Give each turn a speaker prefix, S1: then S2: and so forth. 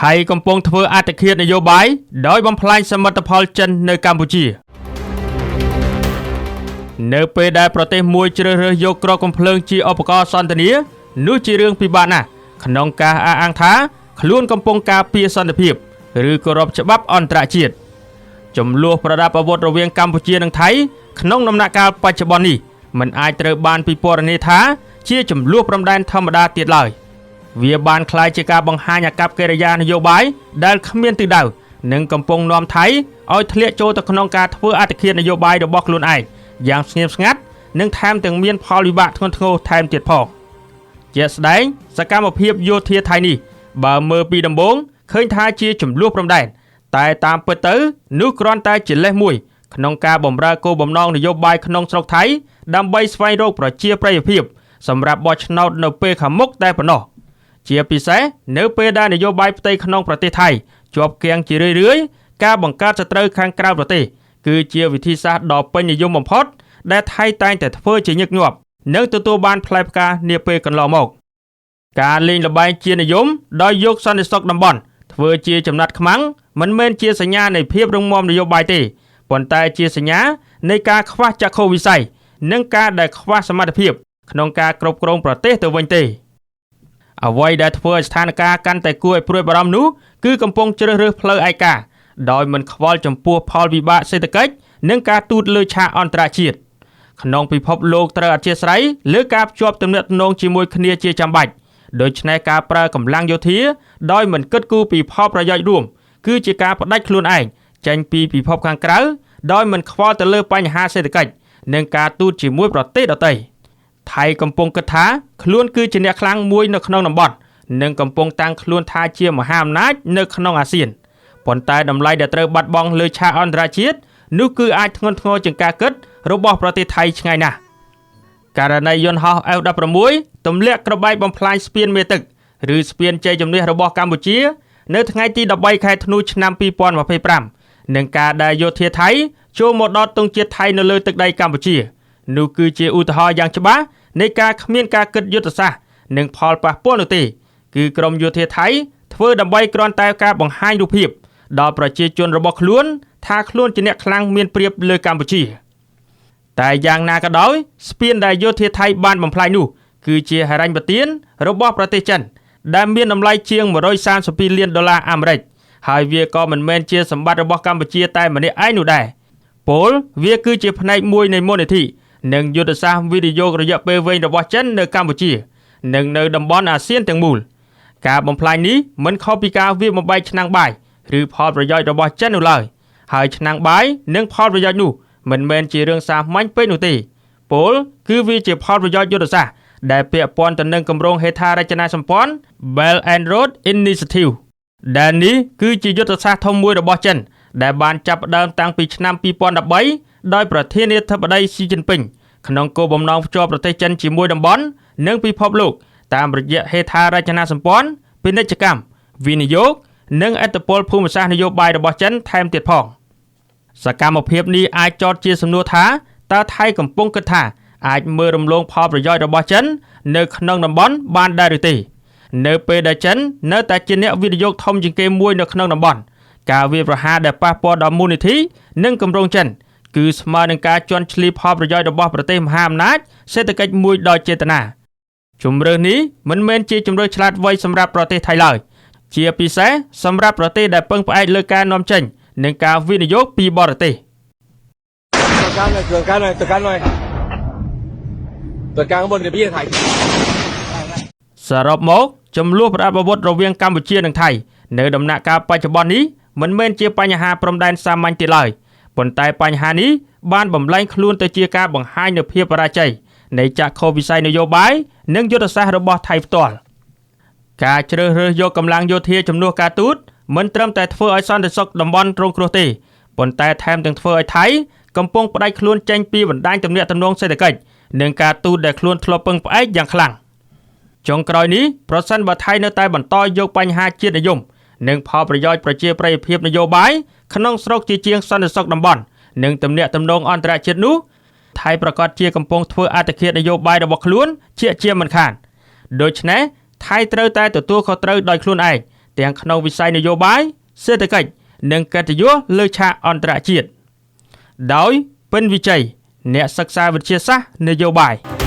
S1: ថៃកំពុងធ្វើអត្តឃាតនយោបាយដោយបំផ្លាញសមិទ្ធផលចិននៅកម្ពុជានៅពេលដែលប្រទេសមួយជ្រើសរើសយកក្រកំភ្លើងជាឧបករណ៍សន្ទនានោះជារឿងពិបាកណាស់ក្នុងការអះអាងថាខ្លួនកំពុងការពារសន្តិភាពឬគោរពច្បាប់អន្តរជាតិចំនួនប្រដាប់អាវុធរវាងកម្ពុជានិងថៃក្នុងដំណាក់កាលបច្ចុប្បន្ននេះมันអាចត្រូវបានពិពណ៌នាថាជាចំនួនព្រំដែនធម្មតាទៀតឡើយវាបានក្លាយជាការបង្ហាញអាកប្បកិរិយានយោបាយដែលគ្មានទិសដៅនិងកំពុងនាំថៃឲ្យធ្លាក់ចូលទៅក្នុងការធ្វើអត្តឃាតនយោបាយរបស់ខ្លួនឯងយ៉ាងស្ងៀមស្ងាត់និងថែមទាំងមានផលវិបាកធ្ងន់ធ្ងរថែមទៀតផងជាក់ស្ដែងសកម្មភាពយោធាថៃនេះបើមើលពីដំបូងឃើញថាជាចំនួនព្រំដែនតែតាមពិតទៅនោះគ្រាន់តែជាលេសមួយក្នុងការបម្រើគោលបំណងនយោបាយក្នុងស្រុកថៃដើម្បីស្វែងរកប្រជាប្រិយភាពសម្រាប់បោះឆ្នោតនៅពេលខាងមុខតែប៉ុណ្ណោះជាពិសេសនៅពេលដែលនយោបាយផ្ទៃក្នុងប្រទេសថៃជាប់គាំងជារឿយៗការបង្កើតសត្រូវខាងក្រៅប្រទេសគឺជាវិធីសាស្ត្រដ៏ពេញនិយមបំផុតដែលថៃតែងតែធ្វើជាញឹកញាប់និងទទួលបានផ្លែផ្កានាពេលកន្លងមកការលេងល្បែងជានិយមដោយយកសន្តិសុខតំបន់ធ្វើជាចំណាត់ខ្មាំងមិនមែនជាសញ្ញានៃភាពរឹងមាំនយោបាយទេប៉ុន្តែជាសញ្ញានៃការខ្វះចក្ខុវិស័យនិងការដែលខ្វះសមត្ថភាពក្នុងការគ្រប់គ្រងប្រទេសទៅវិញទេអ្វីដែលធ្វើឲ្យស្ថានភាពកាន់តែគួរឲ្យព្រួយបារម្ភនោះគឺកំពុងជ្រើសរើសផ្លូវឯកាដោយមិនខ្វល់ចំពោះផលវិបាកសេដ្ឋកិច្ចនិងការទូតលើឆាកអន្តរជាតិក្នុងពិភពលោកត្រូវអធិស្ឋានលើការភ្ជាប់ទំនាក់ទំនងជាមួយគ្នាជាចាំបាច់ដូច្នេះការប្រើកម្លាំងយោធាដោយមិនគិតគូរពីផលប្រយោជន៍រួមគឺជាការផ្ដាច់ខ្លួនឯងចេញពីពិភពខាងក្រៅដោយមិនខ្វល់ទៅលើបញ្ហាសេដ្ឋកិច្ចនិងការទូតជាមួយប្រទេសដទៃថៃកំពុងគិតថាខ្លួនគឺជាអ្នកខ្លាំងមួយនៅក្នុងតំបន់និងកំពុងតាំងខ្លួនថាជាមហាអំណាចនៅក្នុងអាស៊ានប៉ុន្តែតម្លៃដែលត្រូវបាត់បង់លើឆាកអន្តរជាតិនោះគឺអាចធ្ងន់ធ្ងរជាងការគិតរបស់ប្រទេសថៃឆ្ងាយណាស់ករណីយន្តហោះ F-16 ទម្លាក់ក្របែកបំផ្លាញស្ពានមេទឹកឬស្ពានជ័យជំនះរបស់កម្ពុជានៅថ្ងៃទី13ខែធ្នូឆ្នាំ2025និងការដែលយោធាថៃចូលមកដល់ទង់ជាតិថៃនៅលើទឹកដីកម្ពុជានោះគឺជាឧទាហរណ៍យ៉ាងច្បាស់នៃការគ្មានការគិតយុទ្ធសាស្ត្រនិងផលប៉ះពាល់នោះទេគឺក្រមយោធាថៃធ្វើដើម្បីគ្រាន់តែការបង្ហាញរូបភាពដល់ប្រជាជនរបស់ខ្លួនថាខ្លួនជាអ្នកខ្លាំងមានប្រៀបលើកម្ពុជាតែយ៉ាងណាក៏ដោយស្ពានដែលយោធាថៃបានបំផ្លាញនោះគឺជាហិរញ្ញប្បទានរបស់ប្រទេសចិនដែលមានតម្លៃជាង132លានដុល្លារអាមេរិកហើយវាក៏មិនមែនជាសម្បត្តិរបស់កម្ពុជាតែម្នាក់ឯងនោះដែរពោលវាគឺជាផ្នែកមួយនៃមូលនិធិនិងយុទ្ធសាស្ត្រវិនិយោគរយៈពេលវែងរបស់ចិននៅកម្ពុជានិងនៅតំបន់អាស៊ានទាំងមូលការបំផ្លាញនេះមិនខុសពីការវាយបំបែកឆ្នាំងបាយឬផលប្រយោជន៍របស់ចិននោះឡើយហើយឆ្នាំងបាយនិងផលប្រយោជន៍នោះមិនមែនជារឿងសាមញ្ញពេកនោះទេពោលគឺវាជាផលប្រយោជន៍យុទ្ធសាស្ត្រដែលពាក់ព័ន្ធទៅនឹងគម្រោងហេដ្ឋារចនាសម្ព័ន្ធ Belt and Road Initiative ដែលនេះគឺជាយុទ្ធសាស្ត្រធំមួយរបស់ចិនដែលបានចាប់ផ្ដើមតាំងពីឆ្នាំ2013ដោយប្រធានាធិបតីស៊ីជីនពីងក្នុងគោលបំណងភ្ជាប់ប្រទេសចិនជាមួយតំបន់និងពិភពលោកតាមរយៈហេដ្ឋារចនាសម្ព័ន្ធពាណិជ្ជកម្មវិនិយោគនិងឥទ្ធិពលភូមិសាស្ត្រនយោបាយរបស់ចិនថែមទៀតផងសកម្មភាពនេះអាចចោទជាសំណួរថាតើថៃកំពុងគិតថាអាចមើលរំលងផលប្រយោជន៍របស់ចិននៅក្នុងតំបន់បានដែរឬទេនៅពេលដែលចិននៅតែជាអ្នកវិនិយោគធំជាងគេមួយនៅក្នុងតំបន់ការវាយប្រហារដែលប៉ះពាល់ដល់មូលនិធិនិងគម្រោងចិនគឺស្មើនឹងការជន់ឈ្លីផលប្រយោជន៍របស់ប្រទេសមហាអំណាចសេដ្ឋកិច្ចមួយដោយចេតនាជំរើសនេះមិនមែនជាជំរើសឆ្លាតវៃសម្រាប់ប្រទេសថៃឡើយជាពិសេសសម្រាប់ប្រទេសដែលពឹងផ្អែកលើការនាំចេញនិងការវិនិយោគពីបរទេស
S2: ตรวจการหน่อยตรวจการหน่อยตรวจการหน่อยตรวจการข้างบนเดี๋ยวพี่จะถ่าย
S1: សរុបមកចំនួនប្រដាប់អាវុធរវាងកម្ពុជានិងថៃនៅដំណាក់កាលបច្ចុប្បន្ននេះមិនមែនជាបញ្ហាព្រំដែនសាមញ្ញទេឡើយប៉ុន្តែបញ្ហានេះបានបំលែងខ្លួនទៅជាការបង្ហាញនូវភាពបរាជ័យនៃចក្ខុវិស័យនយោបាយនិងយុទ្ធសាស្ត្ររបស់ថៃផ្ទាល់ការជ្រើសរើសយកកម្លាំងយោធាជំនួសការទូតមិនត្រឹមតែធ្វើឲ្យសន្តិសុខតំបន់រងគ្រោះទេប៉ុន្តែថែមទាំងធ្វើឲ្យថៃកំពុងផ្ដាច់ខ្លួនចេញពីបណ្ដាញទំនាក់ទំនងសេដ្ឋកិច្ចនិងការទូតដែលខ្លួនធ្លាប់ពឹងផ្អែកយ៉ាងខ្លាំងចុងក្រោយនេះប្រសិនបើថៃនៅតែបន្តយកបញ្ហាជាតិនិយមនិងផលប្រយោជន៍ប្រជាប្រិយភាពនយោបាយក្នុងស្រុកជាជាងសន្តិសុខតំបន់និងទំនាក់ទំនងអន្តរជាតិនោះថៃប្រកាសជាកំពុងធ្វើអត្តឃាតនយោបាយរបស់ខ្លួនជាជាមិនខានដូច្នេះថៃត្រូវតែទទួលខុសត្រូវដោយខ្លួនឯង ទាំងក្នុងវិស័យនយោបាយសេដ្ឋកិច្ចនិងកិត្តិយសលើឆាកអន្តរជាតិដោយពិនវិជ័យអ្នកសិក្សាវិទ្យាសាស្ត្រនយោបាយ។